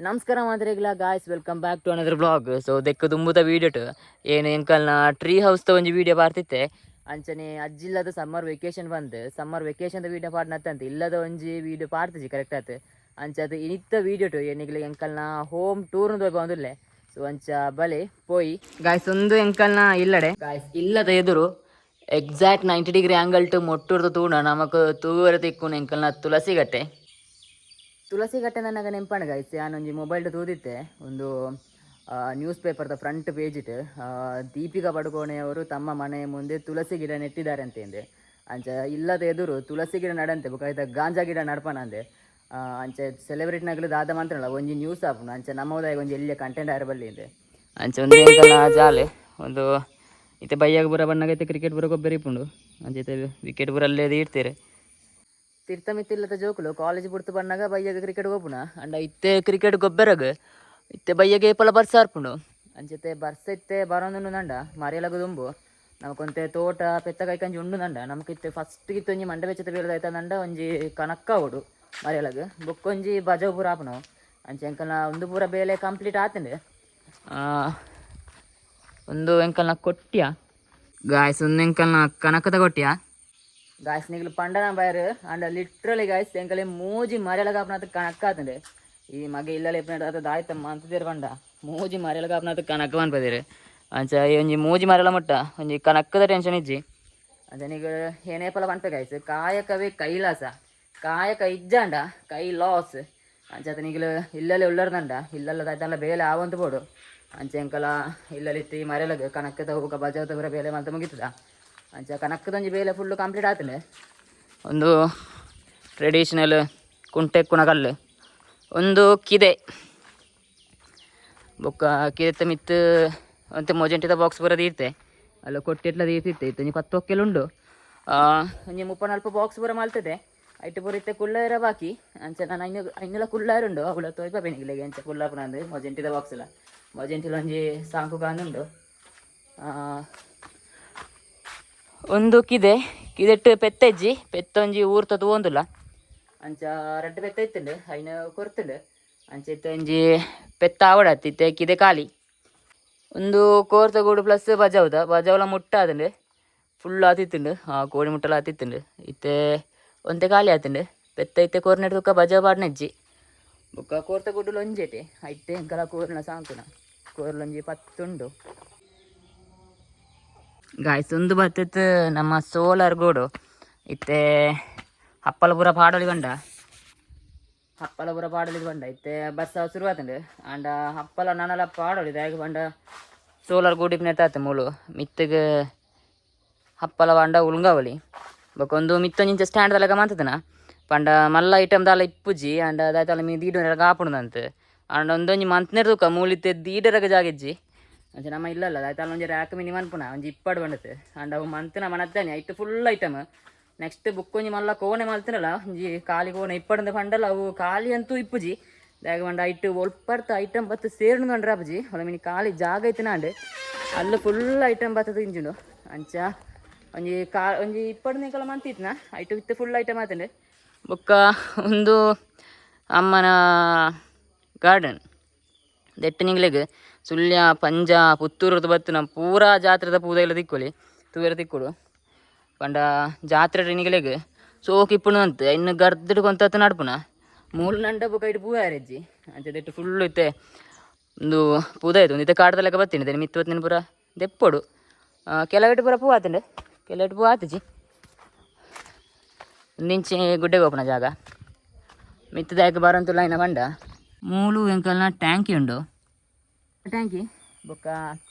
ನಮಸ್ಕಾರ ಮಾತ್ರೆಗ್ಲ guys, welcome back to another vlog. So ದೆಕ್ಕ ದುಂಬುದ ವೀಡಿಯೋಟ್ ಏನು ಎಂಕಲ್ನ ಟ್ರೀ ಹೌಸ್ ತ ಒಂಜಿ ವೀಡಿಯೋ ಬಾರ್ತಿತ್ತೆ. ಅಂಚನೆ ಅಜ್ಜಿಲ್ಲದ ಸಮ್ಮರ್ ವೆಕೇಶನ್ ಬಂದು ಸಮ್ಮರ್ ವೆಕೇಶನ್ ವೀಡಿಯೋ ಪಾಡ್ನತ್ತಂತ ಇಲ್ಲದ ಒಂಜಿ ವೀಡಿಯೋ ಪಾಡ್ತಿಜಿ ಕರೆಕ್ಟ್ ಆತು. ಅಂಚ ಅದು ಇನಿತ್ತ ವೀಡಿಯೋಟು ಏನಿಗ್ಲ ಎಂಕಲ್ನ ಹೋಮ್ ಟೂರ್ ಬಂದಿಲ್ಲ. ಸೊ ಅಂಚ ಬಲೆ ಪೋಯಿ ಗಾಯ್ಸ್. ಒಂದು ಎಂಕಲ್ನ ಇಲ್ಲಡೆ ಗಾಯ್ಸ್, ಇಲ್ಲದ ಎದುರು ಎಕ್ಸಾಕ್ಟ್ 90 ಡಿಗ್ರಿ ಆಂಗಲ್ ಟು ಮೊಟ್ಟೂರ್ದ ತೂಣ ನಮಕ್ ತೂವರೆ ತಿಕ್ಕುನ ಎಂಕಲ್ನ ತುಳಸಿ ಗಟ್ಟೆ. ತುಳಸಿ ಗಟ್ಟೆ ನನಗೆ ನೆಂಪಣ ಗಾಯ್ಸ್. ಯಾನೊಂಜಿ ಮೊಬೈಲ್ ತೂದಿತ್ತೆ, ಒಂದು ನ್ಯೂಸ್ ಪೇಪರ್ದ ಫ್ರಂಟ್ ಪೇಜ್ ಇಟ್ಟು, ದೀಪಿಕಾ ಪಡುಕೋಣೆಯವರು ತಮ್ಮ ಮನೆಯ ಮುಂದೆ ತುಳಸಿ ಗಿಡ ನೆಟ್ಟಿದ್ದಾರೆ ಅಂತ ಎಂದೆ. ಅಂಚ ಇಲ್ಲದ ಎದುರು ತುಳಸಿ ಗಿಡ ನಡಂತೆ, ಬೊಕ ಐತ ಗಾಂಜಾ ಗಿಡ ನಡ್ಪಣ ಅಂದೆ. ಅಂಚ ಸೆಲೆಬ್ರಿಟಿನಾಗಲು ದಾದ ಮಾತ್ರ ಒಂಜಿ ನ್ಯೂಸ್ ಆಪುಂಡು. ಅಂಚ ನಮ್ಮದಾಯ ಒಂಜಿ ಎಲ್ಲಿಯ ಕಂಟೆಂಟ್ ಆರ ಬಲ್ಲಿ ಇದೆ. ಅಂಚ ಒಂದು ಎಂಕಲ್ನ ಜಾಲೆ ಒಂದು ಇತ್ತೆ ಬಯ್ಯಾಗ ಬರ ಬಣ್ಣಗೈತೆ ಕ್ರಿಕೆಟ್ ಬರ ಗೊಬ್ಬರ ಇಪ್ಪುಂಡು. ಅಂಚ ಇತ್ತೆ ವಿಕೆಟ್ ಪೂರ ಅಲ್ಲೇ ಇಡ್ತೀರಿ. ತಿರ್ತ ಮಿತ್ತಿಲ್ಲದ ಜೋಕುಲು ಕಾಲೇಜ್ ಬುಡ್ತು ಬಣ್ಣಗ ಬಯ್ಯಾಗ ಕ್ರಿಕೆಟ್ ಗೊಬ್ಬುನ. ಅಂಡ ಇತ್ತೆ ಕ್ರಿಕೆಟ್ ಗೊಬ್ಬರಗ ಇತ್ತೆ ಬಯ್ಯಾಗ ಏಪಲ ಬರ್ಸ ಆರ್ಪುಂಡು. ಅಂಚತೆ ಬರ್ಸ ಇತ್ತೆ ಬರೋಂದುಂಡು ನಂಡ ಮರಿಯಲಗ ದುಂಬು ನಮಕೊಂತೆ ತೋಟ ಪೆತ್ತ ಕೈಕಂಜಿ ಉಂಡು ನಂಡ ನಮಕ್ ಇತ್ತೆ ಫಸ್ಟ್ ಇತ್ತು ಒಂಜಿ ಮಂಡೆ ಬೆಚ್ಚದ ಬೇಲದಾಯ್ತ ನಂಡ ಒಂಜಿ ಕನಕ್ಕ ಓಡು ಮರಿಯಲಗ, ಬೊಕ್ಕೊಂಜಿ ಬಜಾವ್ ಪೂರ ಆಪುನವು. ಅಂಚೆ ಎಂಕಲ್ನ ಒಂದು ಪೂರ ಬೇಲೆ ಕಂಪ್ಲೀಟ್ ಆತಂಡೆ. ಒಂದು ಎಂಕಲ್ನ ಕೊಟ್ಯ ಗಾಯ್ಸ್, ಒಂದು ಎಂಕಲ್ನ ಕನಕದ ಕೊಟ್ಯ ಗಾಯ್ಸ್. ನಿಗ್ಲು ಪಂಡನ ಬೈರ್ ಅಂಡ ಲಿಟ್ರಲಿ ಗಾಯ್ಸ್, ಎಂಕಲೆ ಮೂಜಿ ಮರೆಲ ಕಾಪುನಾತ್ ಕಣಕ್ ಆತಂಡೆ. ಈ ಮಗೆ ಇಲ್ಲಲೆ ಇಪ್ಪುನ ದಾಯ್ತಮ್ಮ ಅಂತದೇರು ಪಂಡ ಮೂಜಿ ಮರೆಲ ಕಾಪುನಾತ್ ಕಣಕ್ ಪನ್ಪದೇರು. ಅಂಚ ಈ ಒಂಜಿ ಮೂಜಿ ಮರೆಲ ಮುಟ್ಟ ಒಂಜಿ ಕಣಕ್ಕದ ಟೆನ್ಷನ್ ಇಜ್ಜಿ. ಅಂಚ ನಿಗ ಏನೇ ಪಲ ಪನ್ಪೆ ಗಾಯ್ಸ್, ಕಾಯಕವೇ ಕೈಲಾಸ, ಕಾಯಕ ಇಜ್ಜಾಂಡ ಕೈ ಲಾಸ್. ಅಂಚ ನಿಗ್ಲು ಇಲ್ಲಲೆ ಉಳ್ಳರ್ದಂಡ ಇಲ್ಲಲ್ಲ ದಾಯ್ತಲ್ಲ ಬೇಲೆ ಆವಂತ ಬೋಡು. ಅಂಚ ಎಂಕಲ ಇಲ್ಲಲಿತ್ತಿ ಮರೆಲಗ್ ಕಣಕ್ಕದ ಹೋಗ ಬಜಾವತ ಪೂರ ಬೇಲೆ ಮಲ್ತ ಮುಗಿತದ. ಅಂಚ ಕನಕ್ಕದೊಂಜಿ ಬೇಲೆ ಫುಲ್ಲು ಕಂಪ್ಲೀಟ್ ಆತಂಡೆ. ಒಂದು ಟ್ರೆಡಿಷನಲ್ ಕುಂಟೆಕ್ಕುನ ಕಲ್ಲು, ಒಂದು ಕಿದೆ, ಬೊಕ್ಕ ಕಿದೆತ್ತ ಮಿತ್ತು ಒಂತೆ ಮೊಜೆಂಟಿದ ಬಾಕ್ಸ್ ಪೂರ ದೀರ್ತೆ. ಅಲ್ಲ ಕೊಟ್ಟಿಟ್ಲ ದೀರ್ತಿತ್ತೆ. ಇತ್ತು ಒಂಜಿ ಪತ್ತು ಒಕ್ಕೆಲು ಉಂಡು. ಒಂಜಿ 34 ಬಾಕ್ಸ್ ಪೂರ ಮಲ್ತದೆ. ಐಟ್ ಪೂರ ಇತ್ತೆ ಕುಳ್ಳಾರ ಬಾಕಿ. ಅಂಚ ನಾನು ಐನು ಐನುಲ ಕುಳ್ಳಾರ ಉಂಡು, ಅವಳ ತೋಯ್ಪ ಬೆನಿಗಿಲೆಗೆ. ಅಂಚ ಕುಲ್ಲಾಪುನಂದು ಮೊಜೆಂಟಿದ ಬಾಕ್ಸ್ ಇಲ್ಲ ಮೊಜೆಂಟಿಲ ಒಂಜಿ ಸಾಂಕು ಕಾಂದುಂಡು. ಒಂದು ಕಿದೆ, ಕಿದೆಟ್ಟು ಪೆತ್ತೆಜ್ಜಿ, ಪೆತ್ತೊಂಜಿ ಊರ್ತ ತೂವೊಂದುಲ್ಲ. ಅಂಚ ರಡ್ಡ್ ಪೆತ್ತ ಇತ್ತುಂಡು, ಐನ ಕೊರ್ತುಂಡು. ಅಂಚ ಇತ್ತೆ ಒಂಜಿ ಪೆತ್ತ ಆವಡತ್ತಿ, ಇತ್ತೆ ಕಿದೆ ಖಾಲಿ. ಒಂದು ಕೋರ್ತ ಗೂಡು ಪ್ಲಸ್ ಬಜಾವ್ದ ಬಜಾವ್ಲ ಮುಟ್ಟ ಆತುಂಡು, ಫುಲ್ ಆತಿತ್ತುಂಡು. ಆ ಕೋಡಿ ಮುಟ್ಟಲ ಆತಿತ್ತುಂಡು. ಇತ್ತೆ ಒಂತೆ ಖಾಲಿ ಆತುಂಡು. ಪೆತ್ತ ಇತ್ತೆ ಕೋರ್ನೆಟ್ ತುಕ್ಕ ಬಜಾವ್ ಪಾಡ್ನೆಜ್ಜಿ. ಬೊಕ್ಕ ಕೋರ್ತ ಗುಡ್ಡುಲು ಒಂಜೆಟೆ ಐತೆ ಎಂಕಲ ಕೋರ್ನ ಸಾಂಕುನ ಕೋರ್ಲೊಂಜಿ ಪತ್ತುಂಡು ಗಾಯ್ಸ್. ಒಂದು ಬತ್ತಿತ್ತು ನಮ್ಮ ಸೋಲಾರ್ ಗೋಡು. ಇತ್ತೆ ಹಪ್ಪಲಪುರ ಪಾಡೊಲಿ ಬಂಡ, ಹಪ್ಪಲಪುರ ಪಾಡೊಲಿ ಬಂಡ. ಇತ್ತೆ ಬರ್ಸ ಶುರು ಆತುಂಡು. ಆಂಡ ಹಪ್ಪಲ ನನಲ ಪಾಡೊಲಿ ದಾಯೆಗ್ ಪಂಡ ಸೋಲಾರ್ ಗೂಡು ಇಪ್ಪುನೆರ್ದ್ ಮೂಲು ಮಿತ್ತಗ್ ಹಪ್ಪಲ ಪಂಡ ಉಲ್ಂಗಾವಲಿ. ಬೊಕ ಒಂದು ಮಿತ್ತೊಂಜಿ ಸ್ಟ್ಯಾಂಡ್ ದ ಲೆಕ ಮಂತುದನ ಪಂಡ ಮಲ್ಲ ಐಟಮ್ ದಾಲ ಇಪ್ಪುಜಿ. ಆಂಡ ದಾಯ್ತಲ ಮೀ ದೀಡುನೆರಗ ಆಪುಂಡಂತ. ಆಂಡ ಒಂದೊಂಜಿ ಮಂತ್ನೆರ್ ತುಕ ಮೂಲಿತ್ತೆ ದೀಡರಗ ಜಾಗ ಇಜ್ಜಿ. ಅಂಚ ನಮ್ಮ ಇಲ್ಲಲ್ಲ ದಾಯ್ತಲ ಒಂಜಿ ರ್ಯಾಕ್ ಮಿನಿ ಮನ್ಪುನ ಒಂಜಿ ಇಪ್ಪಡು ಬಂಡತ್. ಆಂಡ ಅವು ಮಂತ್ನ ಮನತ್ತಾನೆ ಐಟ್ ಫುಲ್ ಐಟಮ್. ನೆಕ್ಸ್ಟ್ ಬುಕ್ ಒಂಜಿ ಮಲ್ಲ ಕೋಣೆ ಮಲ್ತಿನಲ್ಲ, ಒಂಜಿ ಖಾಲಿ ಕೋಣೆ ಇಪ್ಪಡಂದ ಪಂಡಲ ಅವು ಖಾಲಿ ಅಂತೂ ಇಪ್ಪುಜಿ. ದಾಯೆಗ್ ಪಂಡ ಐಟ್ ಒಲ್ಪರ್ತ ಐಟಮ್ ಬತ್ತು ಸೇರುಂಡು ಪಂಡ್ರೆ ಆಪುಜಿ. ಒಲ ಮಿನಿ ಖಾಲಿ ಜಾಗ ಇತ್ತಿನಾಂಡ್ ಅಲ್ಲ ಫುಲ್ ಐಟಮ್ ಬತ್ತದ ಇಂಜುಂಡು. ಅಂಚ ಒಂಜಿ ಕಾ ಒಂಜಿ ಇಪ್ಪಡು ನಿಕಲ ಮಂತಿತ್ನ ಐಟ್ ಇತ್ತೆ ಫುಲ್ ಐಟಮ್ ಆತುಂಡು. ಬೊಕ್ಕ ಒಂದು ಅಮ್ಮನ ಗಾರ್ಡನ್ ದೆಟ್ಟ ನಿಂಗ್ಲೆಗ್ ಸುಳ್ಯ, ಪಂಜ, ಪುತ್ತೂರುರ್ದು ಬತ್ತಿನ ಪೂರಾ ಜಾತ್ರೆದ ಪೂದೈಲ ತಿಕ್ಕೊಲಿ, ತೂವೆರೆ ತಿಕ್ಕೊಡು. ಪಂಡ ಜಾತ್ರೆ ನಿಗಲೆಗ್ ಸೋಕು ಇಪ್ಪುಂಡು ಅಂತೆ ಇನ್ನು ಗರ್ದಡ್ ಕೊಂತತ್ತು ನಡ್ಪುನ ಮೂಲು ನಂಡ ಬೊಕ ಐಟ್ ಪೂ ಆರೆಜ್ಜಿ. ಅಂಚ ದೆಟ್ಟು ಫುಲ್ ಇತ್ತೆ ಒಂದು ಪೂದ ಆಯ್ತು. ಒಂದು ಇತ್ತೆ ಕಾಡ್ದ ಲೆಕ್ಕ ಬತ್ತೀನಿ ದೆನೆ ಮಿತ್ತು ಬತ್ತಿನ ಪೂರ ದೆಪ್ಪೊಡು. ಕೆಲವೆಟ್ ಪೂರ ಪೂ ಆತುಂಡು, ಕೆಲವೆಟ್ ಪೂ ಆತುಜಿ. ಒಂದಿಂಚಿ ಗುಡ್ಡೆ ಗೋಪುನ ಜಾಗ ಮಿತ್ತದಾಯಕ ಬರಂತುಲ್ಲ ಇನ್ನ ಬಂಡ ಮೂಲು ಎಂಕಲ್ನ ಟ್ಯಾಂಕಿ ಉಂಡು. ಟ್ಯಾಂಕಿ ಬೊಕ್ಕ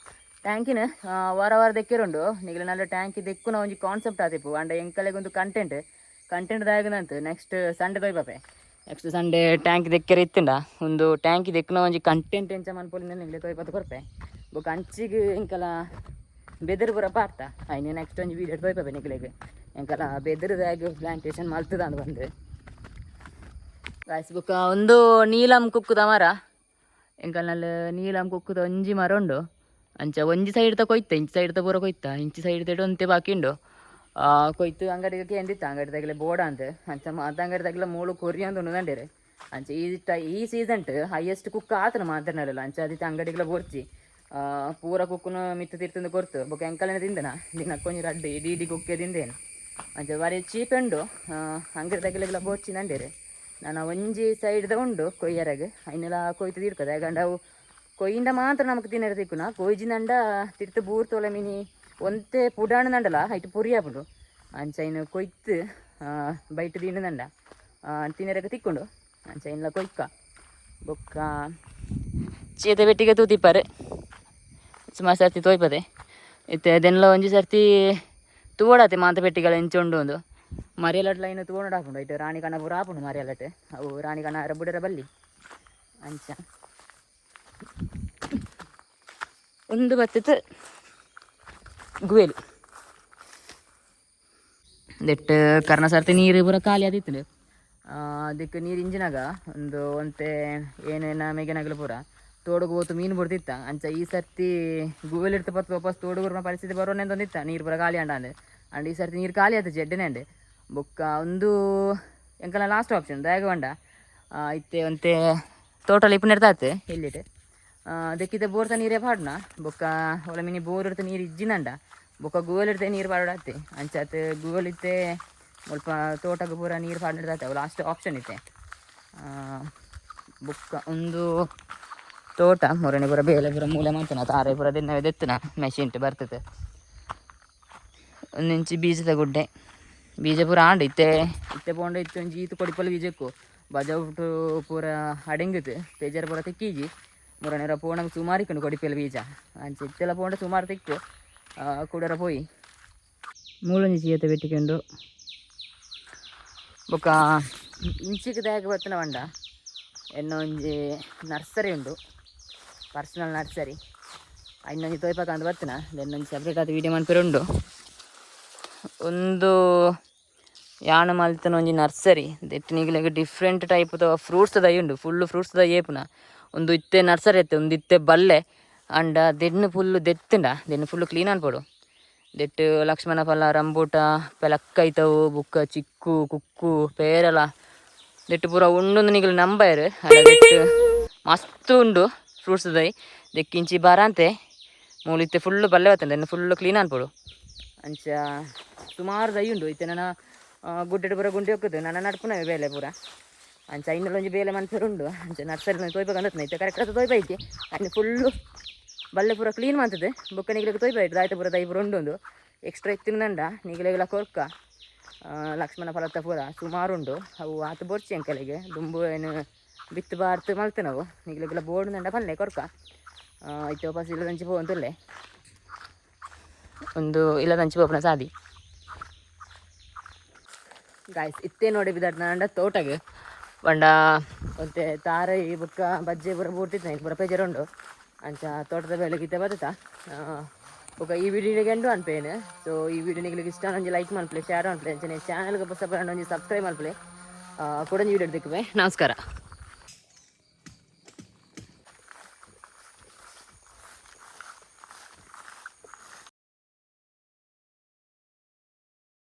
ಟ್ಯಾಂಕಿನ ವಾರ ವಾರ ದೆಕ್ಕಿರುಂಡು. ನಿಗಲ ನಲ್ಲ ಟ್ಯಾಂಕಿ ದೆಕ್ಕುನ ಒಂಜಿ ಕಾನ್ಸೆಪ್ಟ್ ಆತಿಪ್ಪು. ಅಂಡ ಎಂಕಲೆಗ್ ಒಂದು ಕಂಟೆಂಟ್ ಕಂಟೆಂಟ್ ದಾಯಗನಂತ ನೆಕ್ಸ್ಟ್ ಸಂಡೆ ತೋಯ್ಪಾಪೆ. ನೆಕ್ಸ್ಟ್ ಸಂಡೇ ಟ್ಯಾಂಕ್ ದೆಕ್ಕೆರೆ ಇತ್ತುಂಡ ಒಂದು ಟ್ಯಾಂಕಿ ದೆಕ್ಕುನ ಒಂಜಿ ಕಂಟೆಂಟ್ ಎಂಚ ಮನ್ಪೊಲಿಂದ ನಿಗ್ಲೆ ತೋಯ್ಪತ್ ಕೊರ್ಪೆ. ಬೊಕ್ಕ ಅಂಚಿಗ್ ಎಂಕಲ ಬೆದರು ಪೂರ ಪಾರ್ತ ಐನೆ ನೆಕ್ಸ್ಟ್ ಒಂಜಿ ವೀಡಿಯೋ ತೋಯ್ಪಾಪೆ ನಿಗ್ಲೆಗ್, ಎಂಕಲ ಬೆದರುದಾಗ ಪ್ಲಾಂಟೇಶನ್ ಮಲ್ತದ ಅಂದ್ ಬಂದು ಗಾಯ್ಸ್. ಬೊಕ್ಕ ಒಂದು ನೀಲಂ ಕುಕ್ಕುದ ಮರ. ಎಂಕಲ್ನಲ್ಲಿ ನೀಲಂ ಕುಕ್ಕುದ ಒಂಜಿ ಮರ ಉಂಡು. ಅಂಚ ಒಂಜಿ ಸೈಡ್ ತ ಕೊಯ್ತ, ಇಂಚಿ ಸೈಡ್ ತ ಪೂರ ಕೊಯ್ತ, ಇಂಚಿ ಸೈಡ್ ತೇಡು ಒಂತೆ ಬಾಕಿ ಉಂಡು. ಕೊಯ್ತು ಅಂಗಡಿಗೆ ಕೇಂದಿತ್ತ, ಅಂಗಡಿ ತಗಲೆ ಬೋಡ ಅಂತ. ಅಂಚ ಮಾತ ಅಂಗಡಿ ತಗಲ ಮೂಳು ಕೊರಿ ಅಂತ ಉಂಡು. ಅಂಚ ಈ ಈ ಸೀಸನ್ಟ್ ಹೈಯೆಸ್ಟ್ ಕುಕ್ ಆತನ ಮಾತರ್ನಲ್ಲ. ಅಂಚ ಅದಿತ್ತೆ ಅಂಗಡಿಗಳ ಬೋರ್ಚಿ ಪೂರ ಕುಕ್ಕುನು ಮಿತ್ತು ತಿರ್ತಂದು ಕೊರ್ತು. ಬೊಕ ಎಂಕಲೆನ ತಿಂದನ ದಿನಕ್ಕೊಂಜಿ ರಡ್ಡ್ ಇಡೀ ಇಡೀ ಕುಕ್ಕೆ ತಿಂದೇನು. ಅಂಚ ಬಾರಿ ಚೀಪ್ ಉಂಡು. ಅಂಗಡಿ ತಗಲೆಗ್ಲ ಬೋರ್ಚಿ ನಂಡೇರು. ನಾನು ಒಂಜಿ ಸೈಡ್ದ ಉಂಡು ಕೊಯ್ಯರಗ್, ಐನೆಲ ಕೊಯ್ತು ತಿರ್ಕದ. ಯಾಕಂಡ ಅವು ಕೊಯ್ಯಿಂದ ಮಾತ್ರ ನಮಕ್ ತಿನ್ನರೆ ತಿಕ್ಕುನ. ಕೊಯ್ಜಿನಂಡ ತಿರ್ತು ಬೂರ್ತೋಲ ಮಿನಿ ಒಂತೆ ಪುಡಾಣದಂಡಲ ಐಟ್ ಪುರಿ ಆಪುಂಡು. ಅಂಚ ಐನು ಕೊಯ್ತು ಬೈಟ್ ದಿಂಡದಂಡ ತಿನ್ನರಕ್ಕೆ ತಿಕ್ಕೊಂಡು. ಅಂಚ ಐನ್ಲ ಕೊಯ್ಕ. ಬೊಕ್ಕ ಚೀತ ಪೆಟ್ಟಿಗೆ ತೂತಿಪ್ಪಾರೆ, ಸುಮಾರು ಸರ್ತಿ ತೋಯ್ಪದೆ. ಇತ್ತೆ ದೆನ್ಲ ಒಂಜಿ ಸರ್ತಿ ತೂವಡಾತೆ ಮಾತ ಪೆಟ್ಟಿಗೆಲ ಎಂಚ ಉಂಡು ಒಂದು. ಮರಿಯಲಟ್ ಲೈನ್ ತೂವೊಂಡು ಆಪುಂಡು. ಐಟ್ ರಾಣಿ ಕಣ ಪೂರ ಆಪುಂಡು ಮರಿಯಲಟ್. ಅವು ರಾಣಿ ಕಣ ಬುಡರ ಬಲ್ಲಿ. ಅಂಚ ಒಂದು ಬತ್ತಿತ್ತು ಗುವೇಲು ದೆಟ್ಟ್ ಕರ್ನ ಸರ್ತಿ ನೀರು ಪೂರ ಖಾಲಿ ಆದಿತ್ತು. ಅದಕ್ಕೆ ನೀರು ಇಂಜಿನಾಗ ಒಂದು ಒಂತೆ ಏನೇನ ಮೇಗೆನಾಗಲು ಪೂರ ತೋಡುಗು ಹೋತು ಮೀನು ಬಿಡ್ತಿತ್ತ. ಅಂಚ ಈ ಸರ್ತಿ ಗುವೆಲ್ ಇರ್ತ ಪತ್ತು ವಾಪಸ್ ತೋಡುಗುರ್ನ ಪರಿಸ್ಥಿತಿ ಬರೋನೆ ಅಂತಂದಿತ್ತ, ನೀರು ಪೂರ ಖಾಲಿ ಅಂಡ ಅಂದೆ. ಅಂಡ್ ಈ ಸರ್ತಿ ನೀರು ಖಾಲಿ ಆಯ್ತು ಜಡ್ಡನೆ ಅಂಡೆ. ಬೊಕ್ಕ ಒಂದು ಎಂಕಲ ಲಾಸ್ಟ್ ಆಪ್ಷನ್ ದಾಯಗ ಬಂಡ ಇತ್ತೆ ಒಂತೆ ತೋಟಲ್ ಇಪ್ಪು ನೆಡ್ತಾತು ಎಲ್ಲಿಟ್ ದೆಕ್ಕಿದ ಬೋರ್ತ ನೀರೇ ಪಾಡುನ. ಬೊಕ್ಕ ಒಲ ಮಿನಿ ಬೋರ್ ಇರ್ತ ನೀರು ಇಜ್ಜಿನಂಡ ಬೊಕ್ಕ ಗುವೆಲ್ ಇರ್ತೆ ನೀರು ಪಾಡಾತೆ. ಅಂಚಾತ್ ಗುವೆಲ್ ಇತ್ತೆ ಸ್ವಲ್ಪ ತೋಟಕ್ಕೆ ಪೂರ ನೀರು ಪಾಡಿರ್ತಾತೆ. ಅವು ಲಾಸ್ಟ್ ಆಪ್ಷನ್ ಇತ್ತೆ. ಬೊಕ್ಕ ಒಂದು ತೋಟ ಮೊರನೆ ಪೂರ ಬೇಲೆ ಪೂರ ಮೂಲೆ ಮಾಡ್ತಾನ ತಾರೆ ಪೂರ ದಿನ ದೆತ್ತನ ಮೆಷಿನ್ ಬರ್ತದೆ. ಒಂದು ಇಂಚಿ ಬೀಜದ ಗುಡ್ಡೆ, ಬೀಜ ಪೂರ ಆಂಡ್ ಇತ್ತೆ. ಇತ್ತೆ ಪೋಂಡ ಇತ್ತೆ ಒಂಜಿ ಈತು ಕೊಡಿಪಲ್ ಬೀಜಕ್ಕು ಬಜಾವುಟು ಪೂರ ಅಡೆಂಗಿತ್ತು ತೇಜರ ಪೂರ ತಿಕ್ಕೀಜಿ. ಮುರನೇರ ಪೋಣಂಗೆ ಸುಮಾರು ಇಕ್ಕುಂಡು ಕೊಡಿಪಲ್ ಬೀಜ. ಅಂಚ ಇತ್ತೆಲ್ಲ ಪೋಂಡ ಸುಮಾರು ತಿಕ್ಕು ಕೂಡರ ಪೋಯಿ ಮೂಲೊಂಜಿ ಚೀಯತ ಬೆಟ್ಟಿಕೊಂಡು. ಬೊಕ್ಕ ಇಂಚಿಗೆ ದಾಯಕ ಬತ್ತನ ಬಂಡ ಎನ್ನ ಒಂಜಿ ನರ್ಸರಿ ಉಂಡು, ಪರ್ಸನಲ್ ನರ್ಸರಿ. ಇನ್ನೊಂಜಿ ತೋಯ್ಪಕ ಅಂತ ಬತ್ತನ. ಇನ್ನೊಂಜಿ ಸಪ್ರೇಟ್ ಆದ ವೀಡಿಯೋ ಮನ್ಪೆರೆ ಉಂಡು. ಒಂದು ಯಾಣ ಮಲ್ತನ ಒಂಜಿ ನರ್ಸರಿ ದೆಟ್ಟು ನಿಗಲೆಗ್ ಡಿಫ್ರೆಂಟ್ ಟೈಪ್ ಫ್ರೂಟ್ಸ್ ದೈ ಉಂಡು. ಫುಲ್ ಫ್ರೂಟ್ಸ್ ದೈ ಏಪುನ. ಒಂದು ಇತ್ತೆ ನರ್ಸರಿ ಇತ್ತೆ, ಒಂದು ಇತ್ತೆ ಬಲ್ಲೆ ಅಂಡ ದೆಣ್ಣು ಫುಲ್ಲು ದೆತ್ತುಂಡ ದೆಣ್ಣು ಫುಲ್ಲು ಕ್ಲೀನ್ ಅನ್ಪೋಡು. ದೆಟ್ಟು ಲಕ್ಷ್ಮಣ ಫಲ, ರಂಬೂಟ, ಪೆಲಕ್ಕೈತವು, ಬುಕ್ಕ ಚಿಕ್ಕು, ಕುಕ್ಕು, ಪೇರಲ ದೆಟ್ಟು ಪೂರ ಉಂಡೊಂದು ನಿಗಲು ನಂಬೈರ್. ಅಲ್ಲ, ದೆಟ್ಟು ಮಸ್ತ್ ಉಂಡು ಫ್ರೂಟ್ಸ್ ದೈ. ದೆಕ್ಕಿಂಚಿ ಬಾರಾಂತೆ ಮೂಲು ಇತ್ತೆ ಫುಲ್ಲು ಬಲ್ಲೆ ಬತ್ತಂದೆ ಫುಲ್ಲು ಕ್ಲೀನ್ ಅನ್ಪೋಡು. ಅಂಚ ಸುಮಾರು ದೈ ಉಂಡು. ಇತ್ತೆ ನನ್ನ ಗುಡ್ಡೆಡ್ ಪೂರ ಗುಂಡಿ ಹೋಗ್ತದೆ ನನ್ನ ನಡ್ಪುನ ಬೇಲೆ ಪೂರ. ಅಂಚ ಐನೂರು ಒಂಜಿ ಬೇಲೆ ಮನ್ಸರು ಉಂಡು. ಅಂಚ ನರ್ಸರಿ ತೋಯ್ಬೇಕು ಅಂದತ್ನ. ಇತ್ತೆ ಕರೆಕ್ಟ್ ಆದ ತೋಯ್ಪ ಐತಿ. ಅಂಚ ಫುಲ್ಲು ಬಲ್ಲೆ ಪೂರ ಕ್ಲೀನ್ ಮಾಡ್ತದೆ. ಬೊಕ್ಕ ನಿಗ್ಲಿಗೆ ತೋಯ್ಪ ಐತೆ ದಾಯ್ತ ಪೂರ ದೈ ಪೂರ ಉಂಡು. ಒಂದು ಎಕ್ಸ್ಟ್ರಾ ಇತ್ತಿನದಂಡ ನಿಗ್ಲಿಗೆಲ್ಲ ಕೊರ್ಕ. ಲಕ್ಷ್ಮಣ ಫಲತ್ತ ಪೂರ ಸುಮಾರು ಉಂಡು. ಅವು ಆತು ಬೊರ್ಚಿ ಅಂಕಲಿಗೆ ದುಂಬು ಏನು ಬಿತ್ತು ಬಾರ್ತು ಮಲ್ತೆ ನಾವು. ನಿಗ್ಲಿಗೆಲ್ಲ ಬೋರ್ಡ್ ದಂಡ ಪಲ್ಲೆ ಕೊರ್ಕ. ಇತ್ತೆ ವಾಪಸ್ ಇಲ್ಲದಂಚಿ ಪೋವಂತುಲ್ಲೆ. ಒಂದು ಇಲ್ಲದಂಚಿ ಪೋಪುನ ಸಾದಿ ಗಾಯ್ಸ್. ಇತ್ತೆ ನೋಡಿ ಬಿದ್ದಾಡ್ನ ತೋಟಗೆ ಪಂಡ ಒಂತೆ ತಾರೈ ಬೊಕ್ಕ ಬಜ್ಜೆ ಪೂರ ಬೂರ್ತಿತ್ತು, ಪೂರ ಪೇಜರ್ ಉಂಡು. ಅಂಚ ತೋಟದ ಬೇಲೆಗೆ ಇತ್ತೆ ಬದುತ್ತ. ಬೊಕ್ಕ ಈ ವಿಡಿಯೋಗೆ ಎಂಡು ಅನ್ಪೇನು. ಸೊ ಈ ವಿಡಿಯೋ ನಿಗಳಿಗೆ ಇಷ್ಟ ಒಂಜಿ ಲೈಕ್ ಮಲ್ಪಲೆ, ಶೇರ್ ಮಲ್ಪಲೆ. ಅಂಚನೆ ಚಾನಲ್ಗೆ ಹೊಸ ಒಂಜಿ ಸಬ್ಸ್ಕ್ರೈಬ್ ಮಲ್ಪಲೆ. ಕೊಡೊಂಜಿ ವಿಡಿಯೋ ತಿಕ್ಕುವೆ. ನಮಸ್ಕಾರ.